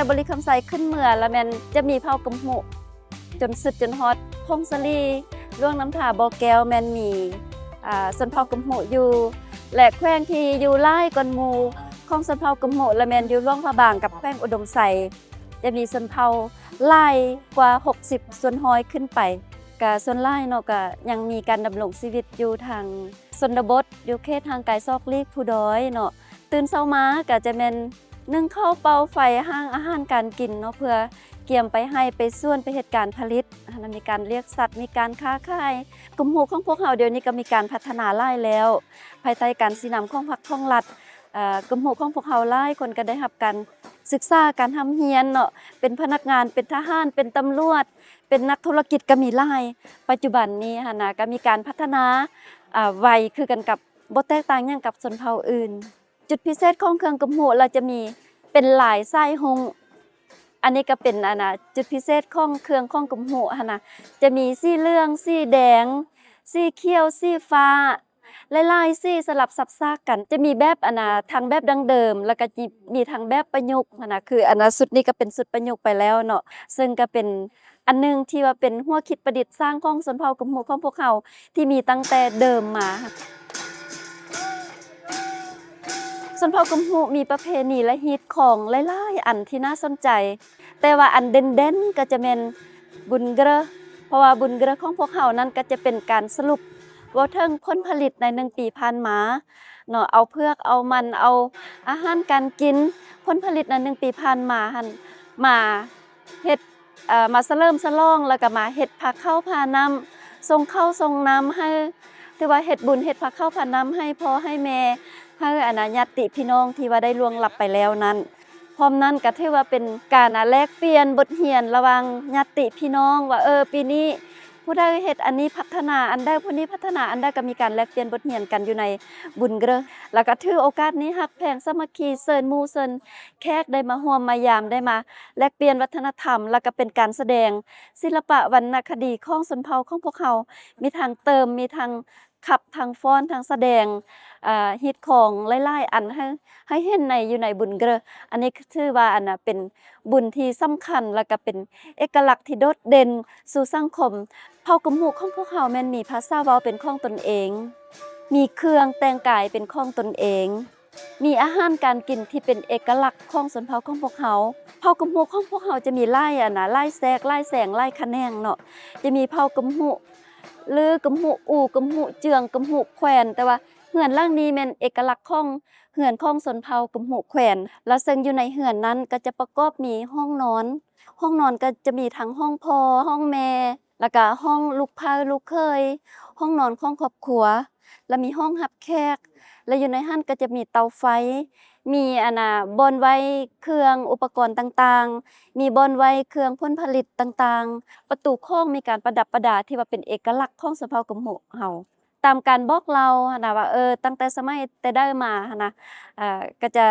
ຕ່ບໍລິຄຳໄຊຂຶ້ນເມືອລະແມ່ນຈະມີເຜົ່າກຶມຮຸ ຈົນສຸດຈົນຮອດຜົ້ງສາລີ, ຫຼວງນ້ຳທາ, ບໍ່ແກ້ວ ແມ່ນມີ ອ່າ ຊົນເຜົ່າກຶມຮຸຢູ່ ແລະ ແຂວງທີ່ຢູ່ຫຼາຍກວ່າໝູ່ຂອງຊົນເຜົ່າກຶມຮຸລະແມ່ນຢູ່ຫຼວງພະບາງກັບແຂວງອຸດົມໄຊ ຈະມີຊົນເຜົ່າຫຼາຍກວ່າຫົກສິບສ່ວນຮ້ອຍຂຶ້ນໄປ. ກະສ່ວນຫຼາຍເນາະ ກະຍັງມີການດຳລົງຊີວິດຢູ່ທາງຊົນນະບົດ ຢູ່ເຂດຫ່າງໄກສອກຫຼີກພູດອຍເນາະ. ຕື່ນເຊົ້າມາກະຈະແມ່ນ ໜຶ້ງເຂົ້າ ເປົ່າໄຟ ຫ້າງອາຫານການກິນເນາະ ເພື່ອກຽມໄປໄຮ່ໄປສວນ ໄປເຮັດການຜະລິດ ຫັ້ນນະ ມີການລ້ຽງສັດ ມີການຄ້າຂາຍ. ກຶມຮຸຂອງພວກເຮົາດຽວນີ້ກໍມີການພັດທະນາຫຼາຍແລ້ວ ພາຍໃຕ້ການຊີ້ນຳຂອງພັກຂອງລັດ. ເອີ ກຶມຮຸຂອງພວກເຮົາຫຼາຍຄົນກໍໄດ້ຮັບການສຶກສາ ການຮ່ຳຮຽນເນາະ ເປັນພະນັກງານ ເປັນທະຫານ ເປັນຕຳຫຼວດ ເປັນນັກທຸລະກິດກໍມີຫຼາຍ. ປັດຈຸບັນນີ້ຫັ້ນນະ ກໍມີການພັດທະນາ ອາ ໄວຄືກັນກັບ ບໍ່ແຕກຕ່າງຫຍັງກັບຊົນເຜົ່າອື່ນ. ຈຸດພິເສດຂອງເຄື່ອງກຶມຮຸລະຈະມີເປັນລາຍສາຍຮຸ້ງ. ອັນນີ້ກໍເປັນ ອັນນະ ຈຸດພິເສດຂອງເຄື່ອງຂອງກຶມຮຸຫັ້ນນະ ຈະມີສີເຫຼືອງ ສີແດງ ສີຂຽວ ສີຟ້າ ຫຼາຍໆສີສະຫຼັບສັບສາກກັນ. ຈະມີແບບ ອັນນະ ທັງແບບດັ້ງເດີມ ແລ້ວກໍມີທັງແບບປະຍຸກຫັ້ນນະ ຄື ອັນນະ ຊຸດນີ້ກໍເປັນຊຸດປະຍຸກໄປແລ້ວເນາະ ເຊິ່ງກໍເປັນ ອັນໜຶ່ງທີ່ວ່າເປັນຫົວຄິດປະດິດສ້າງຂອງຊົນເຜົ່າກຶມຮຸຂອງພວກເຮົາ ທີ່ມີຕັ້ງແຕ່ເດີມມາ. ຊົນເຜົ່າກຶມຮຸມີປະເພນີ ແລະ ຮີດຄອງຫຼາຍໆອັນທີ່ໜ້າສົນໃຈ, ແຕ່ວ່າອັນເດັ່ນໆກໍຈະແມ່ນບຸນເກຣີ ເພາະວ່າບຸນເກຣີຂອງພວກເຮົານັ້ນກໍຈະເປັນການສະຫຼຸບເວົ້າເຖິງຜົນຜະລິດໃນໜຶ່ງປີຜ່ານມາເນາະ, ເອົາເຜືອກ ເອົາມັນ ເອົາອາຫານການກິນ ຜົນຜະລິດໃນໜຶ່ງປີຜ່ານມາຫັ້ນ ມາເຮັດ ເອີ ມາສະເຫຼີມສະຫຼອງ ແລ້ວກໍມາເຮັດພາເຂົ້າພານ້ຳ ສົ່ງເຂົ້າສົ່ງນ້ຳໃຫ້ ຖືວ່າເຮັດບຸນເຮັດພາເຂົ້າພານ້ຳໃຫ້ພໍ່ໃຫ້ແມ່ ໃຫ້ອັນນະ ຍາດຕິພີ່ນ້ອງທີ່ວ່າໄດ້ລ່ວງລັບໄປແລ້ວນັ້ນ. ພ້ອມນັ້ນກໍຖືວ່າເປັນການ ອາ ແລກປ່ຽນບົດຮຽນລະຫວ່າງຍາດຕິພີ່ນ້ອງວ່າ ເອີ ປີນີ້ຜູ້ໃດເຮັດອັນນີ້ພັດທະນາອັນໃດ ຜູ້ນີ້ພັດທະນາອັນໃດ ກໍມີການແລກປ່ຽນບົດຮຽນກັນຢູ່ໃນບຸນເກຣີ ແລ້ວກໍຖືໂອກາດນີ້ຮັກແພງສາມັກຄີ ເຊີນໝູ່ເຊີນແຂກໄດ້ມາຮ່ວມມາຢາມ ໄດ້ມາ ແລກປ່ຽນວັດທະນະທຳ ແລ້ວກໍເປັນການສະແດງສິລະປະວັນນະຄະດີຂອງຊົນເຜົ່າຂອງພວກເຮົາ ມີທັງເຕີມ ມີທັງຂັບ ທັງຟ້ອນ ທັງສະແດງ ເອີ ຮີດຄອງຫຼາຍໆອັນໃຫ້ ໃຫ້ເຫັນໃນ ຢູ່ໃນບຸນເກຣີ. ອັນນີ້ຖືວ່າ ອັນນະ ເປັນບຸນທີ່ສຳຄັນ ແລ້ວກໍເປັນເອກະລັກທີ່ໂດດເດັ່ນສູ່ສັງຄົມ. ເຜົ່າກຶມຮຸຂອງພວກເຮົາແມ່ນມີພາສາເວົ້າເປັນຂອງຕົນເອງ, ມີເຄື່ອງແຕ່ງກາຍເປັນຂອງຕົນເອງ, ມີອາຫານການກິນທີ່ເປັນເອກະລັກຂອງຊົນເຜົ່າຂອງພວກເຮົາ. ເຜົ່າກຶມຮຸຂອງພວກເຮົາຈະມີຫຼາຍ ອັນນະ ຫຼາຍແຊກ ຫຼາຍແສງ ຫຼາຍຂະແໜງເນາະ, ຈະມີເຜົ່າກຶມຮຸ ຫຼື ກຶມຮຸອູ່ ກຶມຮຸເຈືອງ ກຶມຮຸແຂວນ, ແຕ່ວ່າເຮືອນຫຼັງນີ້ແມ່ນເອກະລັກຂອງເຮືອນຂອງຊົນເຜົ່າກຶມຮຸແຂວນ ແລະ ເຊິ່ງຢູ່ໃນເຮືອນນັ້ນກໍຈະປະກອບມີຫ້ອງນອນ, ຫ້ອງນອນກໍຈະມີທັງຫ້ອງພໍ່ ຫ້ອງແມ່ ແລ້ວກະຫ້ອງລູກໃພ້ລູກເຂີຍ, ຫ້ອງນອນຂອງຄອບຄົວ ແລະ ມີຫ້ອງຮັບແຂກ ແລະ ຢູ່ໃນຫັ້ນກໍຈະມີເຕົາໄຟ ມີ ອັນນະ ບ່ອນໄວ້ເຄື່ອງອຸປະກອນຕ່າງໆ ມີບ່ອນໄວ້ເຄື່ອງຜົນຜະລິດຕ່າງໆ. ປະຕູຂອງມີການປະດັບປະດາທີ່ວ່າເປັນເອກະລັກຂອງຊົນເຜົ່າກຶມຮຸເຮົາ ຕາມການບອກເລົ່າຫັ້ນນະວ່າ ເອີ ຕັ້ງແຕ່ສະໄໝແຕ່ໃດມາຫັ້ນນະ ເອີ ກໍຈະ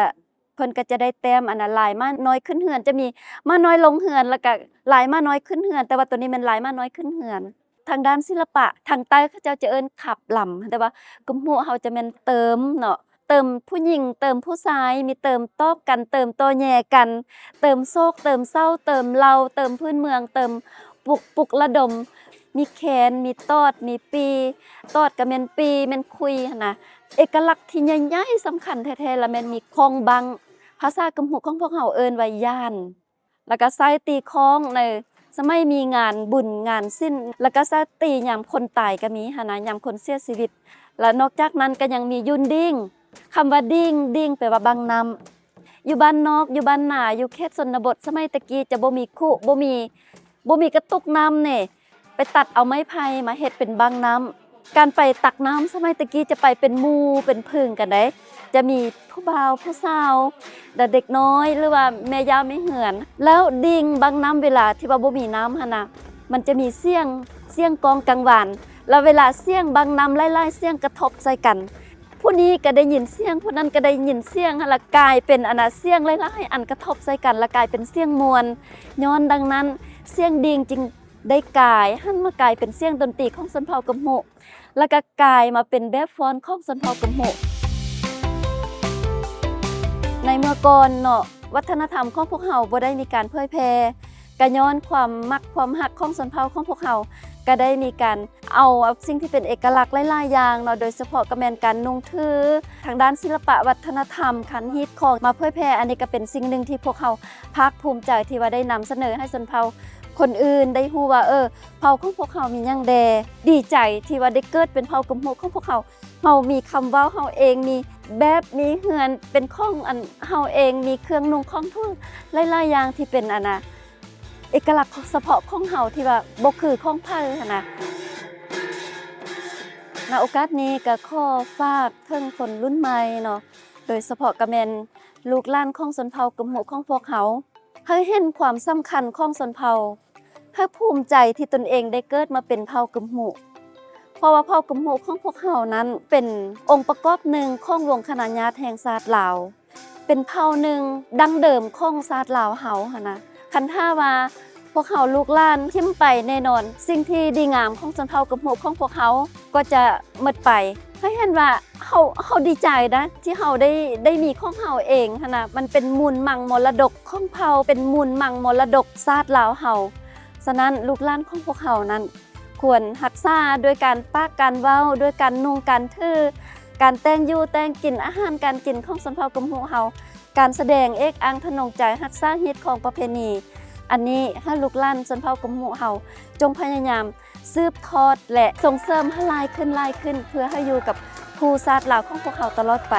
ເພິ່ນກໍຈະໄດ້ແຕ້ມ ອັນນະ ລາຍມ້ານ້ອຍຂຶ້ນເຮືອນ ຈະມີມ້ານ້ອຍລົງເຮືອນ ແລ້ວກໍລາຍມ້ານ້ອຍຂຶ້ນເຮືອນ ແຕ່ວ່າໂຕນີ້ແມ່ນລາຍມ້ານ້ອຍຂຶ້ນເຮືອນ. ທາງດ້ານສິລະປະ ທາງໃຕ້ເຂົາເຈົ້າຈະເອີ້ນຂັບລຳ ແຕ່ວ່າກຶມຮຸເຮົາຈະແມ່ນເຕີມເນາະ ເຕີມຜູ້ຍິງ ເຕີມຜູ້ຊາຍ ມີເຕີມຕອບກັນ ເຕີມຕໍ່ແຍ່ກັນ ເຕີມໂສກ ເຕີມເສົ້າ ເຕີມເລົ່າ ເຕີມພື້ນເມືອງ ເຕີມປຸກ ປຸກລະດົມ ມີແຄນ ມີຕອດ ມີປີ ຕອດກໍແມ່ນປີ ແມ່ນຄຸຍຫັ້ນນະ. ເອກະລັກທີ່ໃຫຍ່ໆສຳຄັນແທ້ໆລະແມ່ນມີຄ້ອງບັ້ງ ພາສາກຶມຮຸຂອງພວກເຮົາເອີ້ນວ່າຢ້ານ ແລ້ວກໍໃຊ້ຕີຄ້ອງໃນສະໄໝມີງານບຸນງານສິນ ແລ້ວກໍໃຊ້ຕີຍາມຄົນຕາຍກໍມີຫັ້ນນະ ຍາມຄົນເສຍຊີວິດ. ແລ້ວນອກຈາກນັ້ນກໍຍັງມີຢຸ່ນດິ້ງ. ຄຳວ່າດິ້ງ ດິ້ງແປວ່າບັ້ງນ້ຳ. ຢູ່ບ້ານນອກ ຢູ່ບ້ານນາ ຢູ່ເຂດຊົນນະບົດ ສະໄໝແຕ່ກີ້ຈະບໍ່ມີຄຸ ບໍ່ມີ ບໍ່ມີກະຕຸກນ້ຳເນ ໄປຕັດເອົາໄມ້ໄຜ່ມາເຮັດເປັນບັ້ງນ້ຳ. ການໄປຕັກນ້ຳສະໄໝແຕ່ກີ້ຈະໄປເປັນໝູ່ເປັນຜຶ່ງກັນໃດ໋ ຈະມີຜູ້ບ່າວຜູ້ສາວ ແລະ ເດັກນ້ອຍ ຫຼືວ່າແມ່ຍ່າແມ່ເຮືອນ. ແລ້ວດິ້ງບັ້ງນ້ຳເວລາທີ່ວ່າບໍ່ມີນ້ຳຫັ້ນນະ ມັນຈະມີສຽງ ສຽງກ້ອງກັງວານ ແລ້ວເວລາສຽງບັ້ງນ້ຳຫຼາຍໆສຽງກະທົບໃສ່ກັນ ຜູ້ນີ້ກໍໄດ້ຍິນສຽງ ຜູ້ນັ້ນກໍໄດ້ຍິນສຽງ ແລ້ວກາຍເປັນ ອັນນະ ສຽງຫຼາຍໆອັນກະທົບໃສ່ກັນ ແລ້ວກາຍເປັນສຽງມ່ວນ. ຍ້ອນດັ່ງນັ້ນ ສຽງດິ້ງຈຶ່ງໄດ້ກາຍ ຫັນມາກາຍເປັນສຽງດົນຕີຂອງຊົນເຜົ່າກຶມຮຸ ແລ້ວກໍກາຍມາເປັນແບບຟ້ອນຂອງຊົນເຜົ່າກຶມຮຸ. ໃນເມື່ອກ່ອນເນາະ ວັດທະນະທຳຂອງພວກເຮົາບໍ່ໄດ້ມີການເຜີຍແຜ່ ກະຍ້ອນຄວາມມັກຄວາມຮັກຂອງຊົນເຜົ່າຂອງພວກເຮົາ ກະໄດ້ມີການເອົາສິ່ງທີ່ເປັນເອກະລັກຫຼາຍໆຢ່າງເນາະ ໂດຍສະເພາະກະແມ່ນການນຸ່ງຖື ທາງດ້ານສິລະປະວັດທະນະທຳ ການຮີດຄອງມາເຜີຍແຜ່. ອັນນີ້ກະເປັນສິ່ງໜຶ່ງທີ່ພວກເຮົາພາກພູມໃຈທີ່ວ່າໄດ້ນຳສະເໜີໃຫ້ຊົນເຜົ່າຄົນອື່ນໄດ້ຮູ້ວ່າ ເອີ ເຜົ່າຂອງພວກເຮົາມີຫຍັງແດ່. ດີໃຈທີ່ວ່າໄດ້ເກີດເປັນເຜົ່າກຶມຫຸຂອງພວກເຮົາ. ເຮົາມີຄຳເວົ້າເຮົາເອງ, ມີແບບ, ມີເຮືອນເປັນຂອງອັນເຮົາເອງ, ມີເຄື່ອງນຸ່ງຂອງທຸກຫຼາຍໆຢ່າງທີ່ເປັນອັນນະ ເອກະລັກສະເພາະຂອງເຮົາທີ່ວ່າບໍ່ຄືຂອງໃຜຫັ້ນນະ. ນະໂອກາດນີ້ກະຂໍຝາກເຖິງຄົນລຸ້ນໃໝ່ເນາະ ໂດຍສະເພາະກະແມ່ນລູກຫຼານຂອງຊົນເຜົ່າກຶມຫຸຂອງພວກເຮົາ ໃຫ້ເຫັນຄວາມສຳຄັນຂອງຊົນເຜົ່າ ໃຫ້ພູມໃຈທີ່ຕົນເອງໄດ້ເກີດມາເປັນເຜົ່າກຶມຫຸ ເພາະວ່າເຜົ່າກຶມຫຸຂອງພວກເຮົານັ້ນເປັນອົງປະກອບໜຶ່ງຂອງວົງຄະນະຍາດແຫ່ງຊາດລາວ ເປັນເຜົ່າໜຶ່ງດັ້ງເດີມຂອງຊາດລາວເຮົາຫັ້ນນະ. ຄັນຖ້າວ່າພວກເຮົາລູກຫຼານຖິ້ມໄປ ແນ່ນອນສິ່ງທີ່ດີງາມຂອງຊົນເຜົ່າກຶມຫຸຂອງພວກເຮົາກໍຈະໝົດໄປ. ໃຫ້ເຫັນວ່າເຮົາ ເຮົາດີໃຈນະ ທີ່ເຮົາໄດ້ ໄດ້ມີຂອງເຮົາເອງຫັ້ນນະ. ມັນເປັນມູນມັງມໍລະດົກຂອງເຜົ່າ ເປັນມູນມັງມໍລະດົກຊາດລາວເຮົາ. ສະນັ້ນ ລູກຫຼານຂອງພວກເຮົານັ້ນ ຄວນຮັກສາດ້ວຍການປາກການເວົ້າ ດ້ວຍການນຸ່ງການຖື ການແຕ່ງຢູ່ແຕ່ງກິນ ອາຫານການກິນຂອງຊົນເຜົ່າກຶມຫຸເຮົາ ການສະແດງເອກອ້າງທະນົງໃຈ ຮັກສາຮີດຄອງປະເພນີ. ອັນນີ້ໃຫ້ລູກຫຼານຊົນເຜົ່າກຶມຫຸເຮົາ ຈົ່ງພະຍາຍາມສືບທອດ ແລະ ສົ່ງເສີມໃຫ້ຫຼາຍຂຶ້ນ ຫຼາຍຂຶ້ນ ເພື່ອໃຫ້ຢູ່ກັບຄູ່ຊາດລາວຂອງພວກເຮົາຕະຫຼອດໄປ.